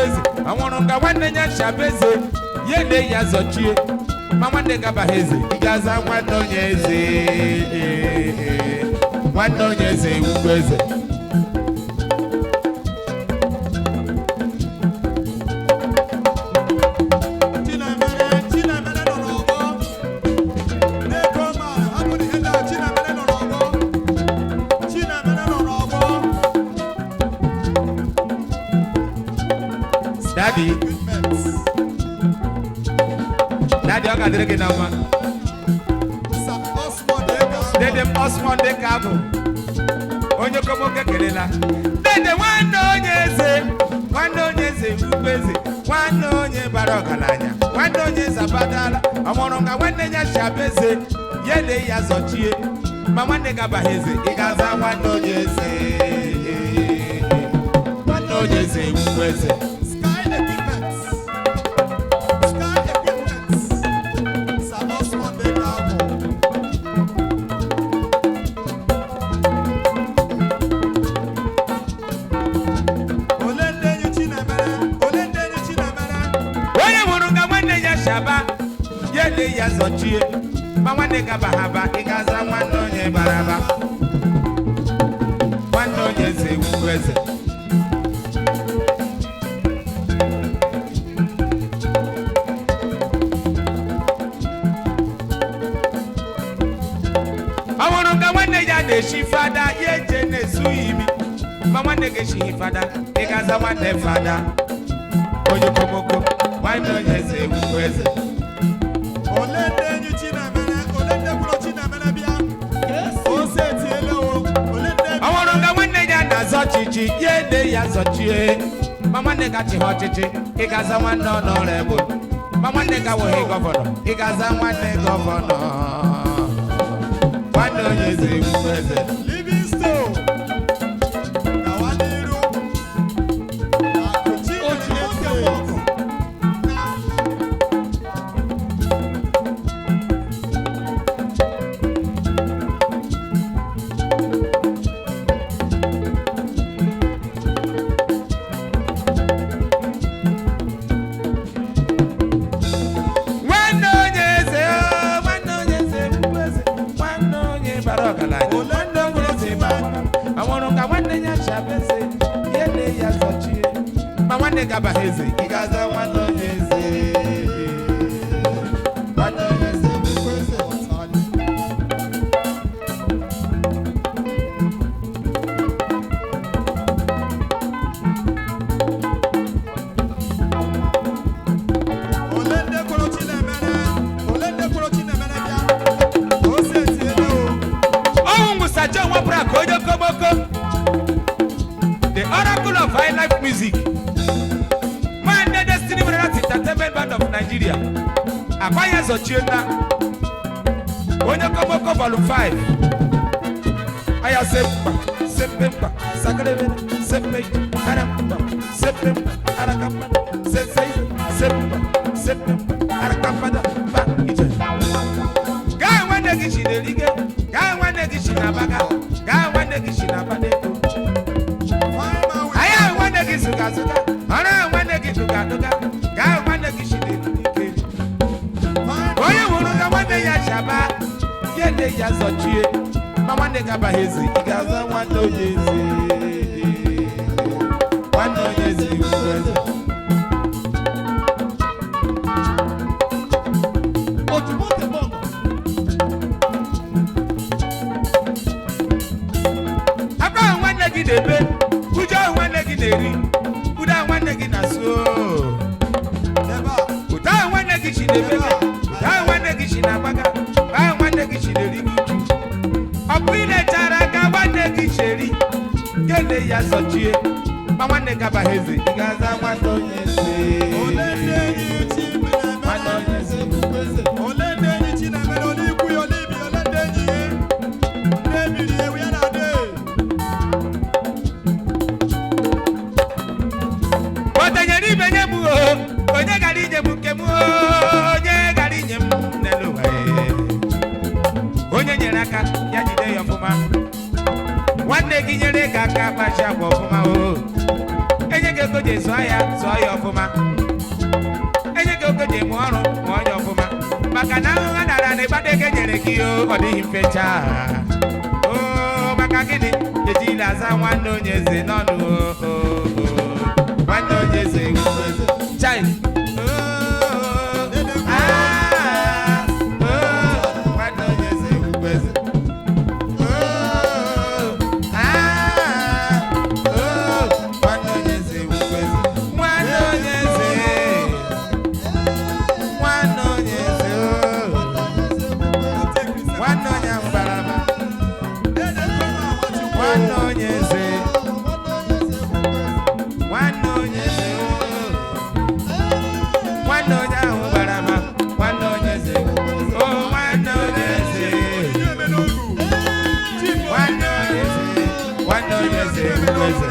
eze. Ọnwụrụ nga nwanne ya chabụ eze, ya ele ya zọchie. Ma nwanne gabaghị eze, ị ga-aza nwanne onye eze. Nwanne onye eze ewukwa eze. Chinemere, Chinemere nọ n'ọgbọ. N'ego ma hapụ ihe ndị a, Chinemere nọ n'ọgbọ. Chinemere nọ n'ọgbọ. Daddy. Equipment. Daddy, ọ ga-adịrị gị na mma. Sir Osmond Eka. Dede m Osmond dịka abụ onye okomoko ekelela. Dede nwanne onye eze, nwanne onye eze ugwu eze, nwanne onye bara ọgaranya, nwanne onye eze abadala. Ọmụrụ nga nwanne ya chabụ eze, ya ele ya zọchie. Ma nwanne gabaghị eze, ị ga-aza nwanne onye eze. Nwanne onye eze ugwu eze. Sky Equipment. Sky Equipment. Sir Osmond Eka abụ. Ole ndị enyi Chinemere? Ole ndị enyi Chinemere? Onye hụrụ ka nwanne ya shaba, ya ele ya zọchie. Ma nwanne gabaghị aba, ị ga-aza nwanne onye bara aba. Nwanne onye eze ewukwu eze. Ọ hụrụ ka nwanne ya na-eshi fada, ya eje na-esu ya imi. Ma nwanne ga-eshighị fada, ị ga-aza nwanne fada. Onye komoko, nwanne onye eze ewukwu eze. Ole ndị enyi Chinemere? Ole ndị kwụrụ Chinemere bịa? Ose etiele o. Ole ndị enyi Ọ hụrụ ka nwanne ya na-azọ ọchịchị, ya ele ya zọchie. Ma nwanne ga-achị ha ọchịchị, ị ga-aza nwanne ọnọrọ egbe. Ma nwanne ga-awụghị gọvanọ, ị ga-aza nwanne gọvanọ. Nwanne onye eze ewukwu eze. Livingstone. Gawa n'iru. Akụ Chineke. Nwanne onye eze, o, nwanne onye eze ewukwu eze. Nwanne onye bara ọgaranya, nwanne onye eze bara. Ọ hụrụ ka nwanne ya chabụ eze, ya ele ya zọchie. Ma nwanne gabaghị eze, ị ga-aza nwanne onye eze. Nwanne onye eze ewukwu eze. Ole ndị kwụrụ Chinemere? Ole ndị kwụrụ Chinemere bịa? Ose etiele o. Ọnwụ Musa John wepụrụ ka onye okomoko, the oracle of high life music, nwanne Destiny Minerals Entertainment Band of Nigeria. Akwa ya zọchie nna onye okomoko, volume 5. Aya sempa sempe mpa sakarebe sempe ara mpa sempe mpa arakampa sese sempa sempe mpa arakampa da mpa ije. Gaa nwanne gị si n'elige, gaa nwanne gị si n'abaga, gaa nwanne gị si n'abada ego. Fine man with Aya nwanne gị zụga zụga, ọrụ nwanne gị dụga dụga, gaa nwanne gị si n'elike. Fine Onye hụrụ ka nwanne ya chaba, ya ele ya zọchie. Ma nwanne gị abaghị eze, ị ga-aza nwanne onye eze. Nwanne onye eze iwu eze. Akwa ahụ nwanne gị na-ebe, ụjọ ahụ nwanne gị na-eri, ụda ahụ nwanne gị na-asụ oo. Ebe a. Ụda ahụ nwanne gị si na-ebe, ụda ahụ nwanne gị si na-agbaga, ụda ahụ nwanne gị si na-eri gị uju. Ọ bụ ilechara aka nwanne gị cheri, gele ya zọchie. Ma nwanne gị abaghị eze, ị ga-aza nwanne onye eze. Ole ndị enyi Nwanne Chinemere? onye eze bụkwa eze. Ole ndị enyi Chinemere? Ole ikwu ya, ole ibi ya, ole ndị enyi ya? Ndị ebiri ewu ya na ade. Otenyere ibe nye m o, onye gara inye m nke m o, onye gara inye m n'elu ụwa e. Onye nyere aka ya jide ya ọfụma. Nwanne gị nyere gị aka, kpachi agwa ọfụma o. Enye gị Ego ji zụọ ya, zụọ ya ọfụma. Enye gị ego ji mụọ ọrụ, mụọ ya ọfụma, maka na ahụhụ a nara na ịgbado ego enyere gị o, ọ dịghị mfecha o. Maka gịnị ejila aza nwanne onye eze n'ọnụ o, o, o. Nwanne onye eze eze. Chai. O, ah, o, nwanne onye eze ugwu eze. O, ah, o, nwanne onye eze ugwu eze. Nwanne onye eze. Nwanne onye eze, o. Nwanne onye ahụ bara mba. Nwanne onye eze. Nwanne onye eze, o. Nwanne onye ahụ bara mba. Nwanne onye eze. O, nwanne onye eze. Nwanne onye eze. Nwanne onye eze ugwu eze.